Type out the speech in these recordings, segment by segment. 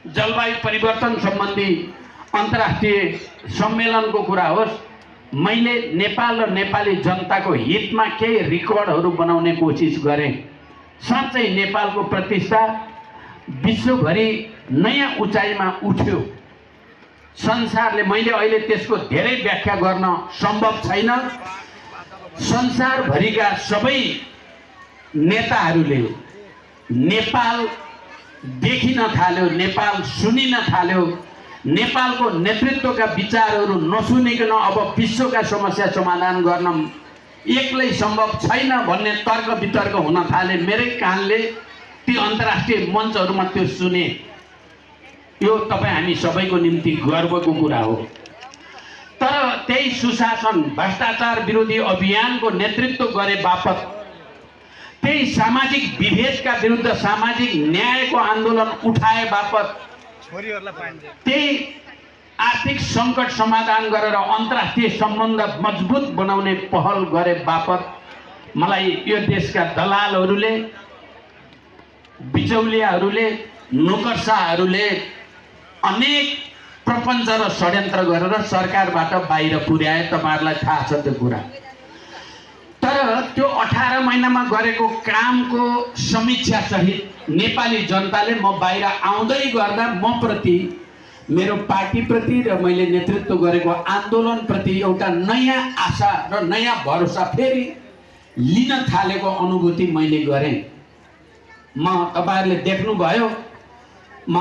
जलवायु परिवर्तन सम्बन्धी अन्तर्राष्ट्रिय सम्मेलनको कुरा होस्, मैले नेपाल र नेपाली जनताको हितमा केही रेकर्डहरू बनाउने कोसिस गरेँ। साँच्चै नेपालको प्रतिष्ठा विश्वभरि नयाँ उचाइमा उठ्यो। संसारले, मैले अहिले त्यसको धेरै व्याख्या गर्न सम्भव छैन, संसारभरिका सबै नेताहरूले नेपाल देखिन थाल्यो, नेपाल सुनिन थाल्यो, नेपालको नेतृत्वका विचारहरू नसुनिकन अब विश्वका समस्या समाधान गर्न एक्लै सम्भव छैन भन्ने तर्क वितर्क हुन थाले। मेरै कानले ती अन्तर्राष्ट्रिय मञ्चहरूमा त्यो सुने। यो तपाईँ हामी सबैको निम्ति गर्वको कुरा हो। तर त्यही सुशासन भ्रष्टाचार विरोधी अभियानको नेतृत्व गरे बापत, त्यही सामाजिक विभेदका विरुद्ध सामाजिक न्यायको आन्दोलन उठाए बापत, त्यही आर्थिक सङ्कट समाधान गरेर अन्तर्राष्ट्रिय सम्बन्ध मजबुत बनाउने पहल गरे बापत मलाई यो देशका दलालहरूले, बिचौलियाहरूले, नोकरशाहहरूले अनेक प्रपञ्च र षड्यन्त्र गरेर सरकारबाट बाहिर पुर्याए। तपाईँहरूलाई थाहा छ त्यो कुरा। तर त्यो 18 महिनामा गरेको कामको समीक्षा सहित नेपाली जनताले म बाहिर आउँदै गर्दा म प्रति, मेरो पार्टीप्रति र मैले नेतृत्व गरेको आन्दोलनप्रति एउटा नयाँ आशा र नयाँ भरोसा फेरि लिन थालेको अनुभूति मैले गरेँ। म तपाईँहरूले देख्नुभयो, म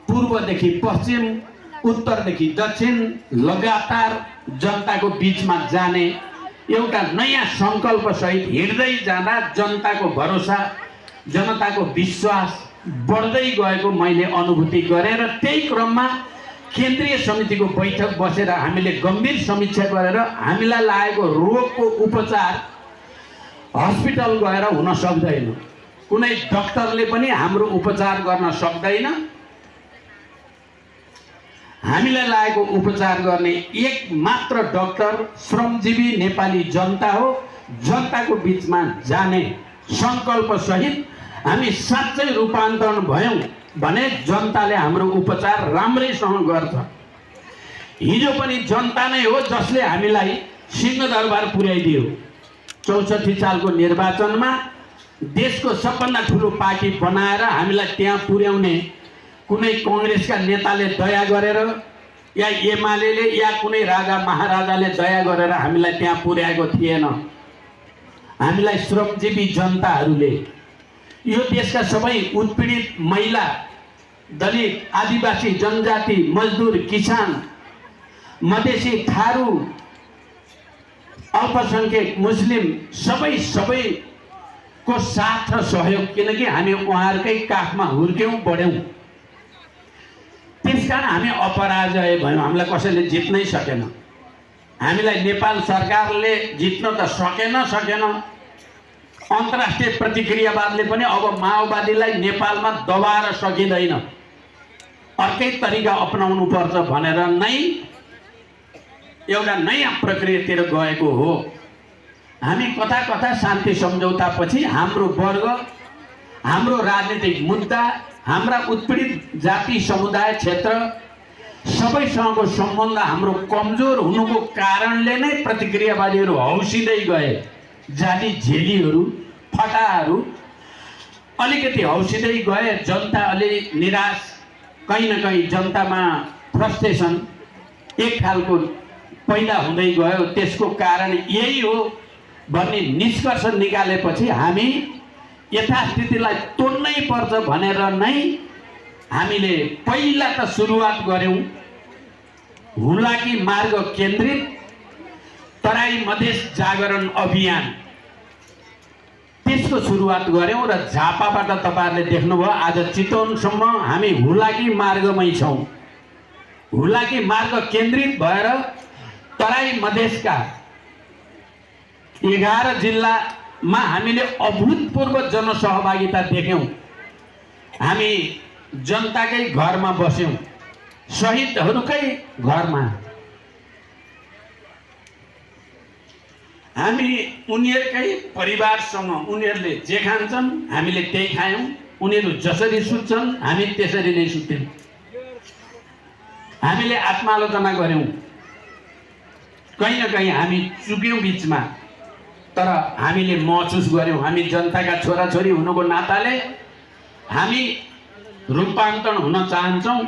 पूर्वदेखि पश्चिम, उत्तरदेखि दक्षिण लगातार जनताको बिचमा जाने, एउटा नयाँ सङ्कल्प सहित हिँड्दै जाँदा जनताको भरोसा, जनताको विश्वास बढ्दै गएको मैले अनुभूति गरेँ। र त्यही क्रममा केन्द्रीय समितिको बैठक बसेर हामीले गम्भीर समीक्षा गरेर हामीलाई लागेको रोगको उपचार हस्पिटल गएर हुन सक्दैन, कुनै डाक्टरले पनि हाम्रो उपचार गर्न सक्दैन। हामीलाई लागेको उपचार गर्ने एक मात्र डाक्टर श्रमजीवी नेपाली जनता हो। जनताको बिचमा जाने सङ्कल्प सहित हामी साँच्चै रूपान्तरण भयौँ भने जनताले हाम्रो उपचार राम्रैसँग गर्छ। हिजो पनि जनता नै हो जसले हामीलाई सिंहदरबार पुर्याइदियो। 64 सालको निर्वाचनमा देशको सबभन्दा ठुलो पार्टी बनाएर हामीलाई त्यहाँ पुर्याउने कुनै कांग्रेसका नेताले दया गरेर या एमालेले या कुनै राजा महाराजाले दया गरेर हामीलाई त्यहाँ पुर्याएको थिएन। हामीलाई श्रमजीवी जनताहरूले, यो देशका सबै उत्पीडित महिला, दलित, आदिवासी, जनजाति, मजदुर, किसान, मधेसी, थारू, अल्पसंख्यक, मुस्लिम सबैको साथ र सहयोग, किनकि हामी उहाँहरूकै काखमा हुर्क्यौँ बढ्यौँ। त्यसकारण हामी अपराजय भयौँ, हामीलाई कसैले जित्नै सकेन। हामीलाई नेपाल सरकारले जित्न त सकेन, अन्तर्राष्ट्रिय प्रतिक्रियावादले पनि अब माओवादीलाई नेपालमा दबाएर सकिँदैन, अर्कै तरिका अपनाउनु पर्छ भनेर नै एउटा नयाँ प्रक्रियातिर गएको हो। हामी कता कता शान्ति सम्झौतापछि हाम्रो वर्ग, हाम्रो राजनीतिक मुद्दा, हाम्रा उत्पीडित जाति, समुदाय, क्षेत्र सबैसँगको सम्बन्ध हाम्रो कमजोर हुनुको कारणले नै प्रतिक्रियावादीहरू हौसिँदै गए। जाति झेलीहरू, फटाहरू अलिकति हौसिँदै गए। जनता अलि निराश, कहीँ न कहीँ जनतामा फ्रस्ट्रेसन एक खालको पैदा हुँदै गयो। त्यसको कारण यही हो भन्ने निष्कर्ष निकालेपछि हामी यथास्थितिलाई तोड्नै पर्छ भनेर नै हामीले पहिला त सुरुवात गर्यौं हुलाकी मार्ग केन्द्रित तराई मधेस जागरण अभियान। त्यसको सुरुवात गर्यौं र झापाबाट तपाईहरुले देख्नुभयो आज चितवनसम्म हामी हुलाकी मार्गमै छौं। हुलाकी मार्ग केन्द्रित भएर तराई मधेसका 11 जिल्लामा हामीले अभूतपूर्व जनसहभागिता देख्यौं। हामी जनताकै घरमा बस्यौं, शहीदहरुकै घरमा। हामी उनीहरुकै परिवारसँग उनीहरुले जे खान्छन् हामीले त्यही खायौं, उनीहरु जसरी सुत्छन् हामी त्यसरी नै सुत्यौं। हामीले आत्मालोचना गऱ्यौँ, कहीँ न कहीँ हामी चुक्यौँ बिचमा, तर हामीले महसुस गऱ्यौँ हामी जनताका छोराछोरी हुनुको नाताले हामी रूपान्तरण हुन चाहन्छौँ।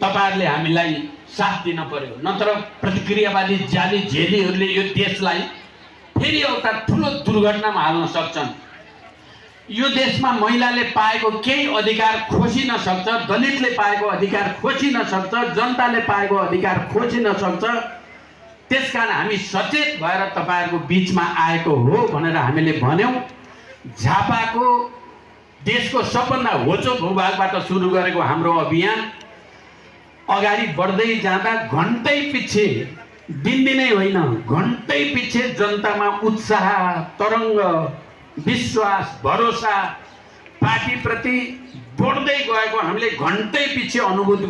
तपाईँहरूले हामीलाई साथ दिन पर्यो, नत्र प्रतिक्रियावादी जाली झेलीहरूले यो देशलाई फेरि एउटा ठुलो दुर्घटनामा हाल्न सक्छन्। यो देशमा महिलाले पाएको केही अधिकार खोसिन सक्छ, दलितले पाएको अधिकार खोसिन सक्छ, जनताले पाएको अधिकार खोसिन सक्छ। त्यसकारण हामी सचेत भएर तपाईँहरूको बिचमा आएको हो भनेर हामीले भन्यौँ। झापाको देशको सबभन्दा होचो भूभागबाट सुरु गरेको हाम्रो अभियान अगाडि बढ्दै जाँदा घन्टै पछि, दिनदिनै होइन घन्टै पछि जनतामा उत्साह, तरङ्ग, विश्वास, भरोसा पार्टीप्रति बढ्दै गएको हामीले घन्टै पछि अनुभूत